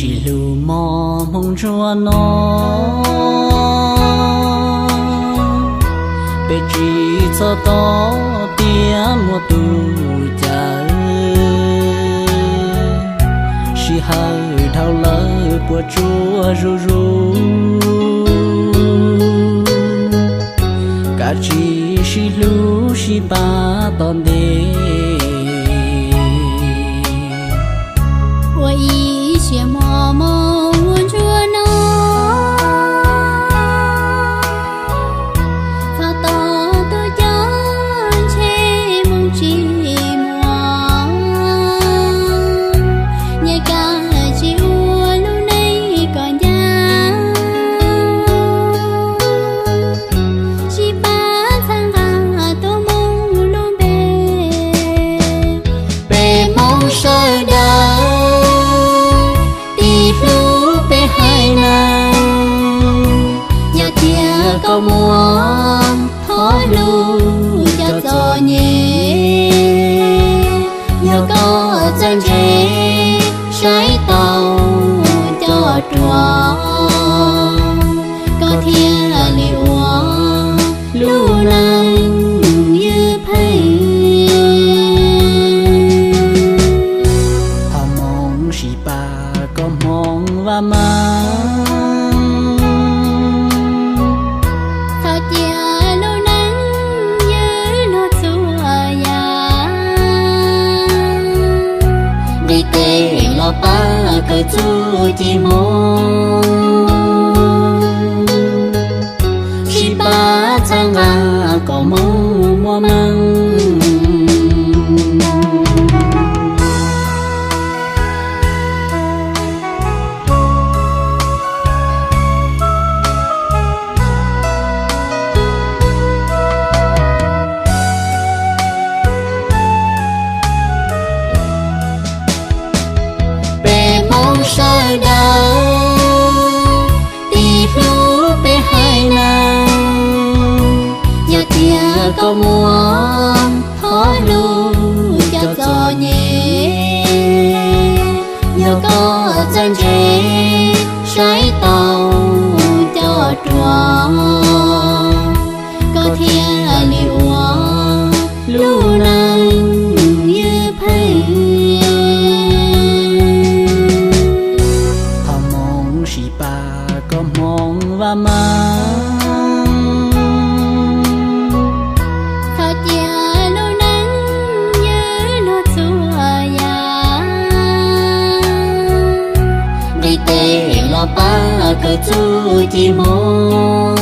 Tsis hlub mos hmoo ntsuag no, peb tsis txhob tos tias muaj tus cawm. Sij hawm dhau lawm puas tsuaj zuj zus, kav tsij sib hlub sib pab tom ntej. Ua ib siab mos hmoo ntsuag no, txhob tos tus cawm ntshe mus tsis muaj. Nyias kav tsij ua lub neej kom ncaj, sib pab txhawb nqa tuaj mus lub npe. Peb Hmoob sawv daws tig hlub peb haiv neeg, yog tias koj muaj thov hlub cov txom nyem, yog koj txawj ntse saib taus cov ruam, koj thiaj li ua lub neej ywj pheej. Thov Hmoob sib pab koj Hmoob Vaj Meej, txhob cia lub neej ywj luag txhua yam. Nqis tes los pab kawm txuj ci Hmoob, sib pab txhawb nqa kom Hmoob muaj meej. Peb Hmoob sawv daws tig hlub peb haiv neeg, yog tias koj muaj thov hlub cov txom nyem, yog koj txawj ntse saib taus cov ruam, koj thiaj li ua lub neej ywj pheej. Thov Hmoob sib pab koj Hmoob Vaj Meej, txhob cia lub neej ywj luag txhua yam. Nqis tes los pab kawm txuj ci Hmoob,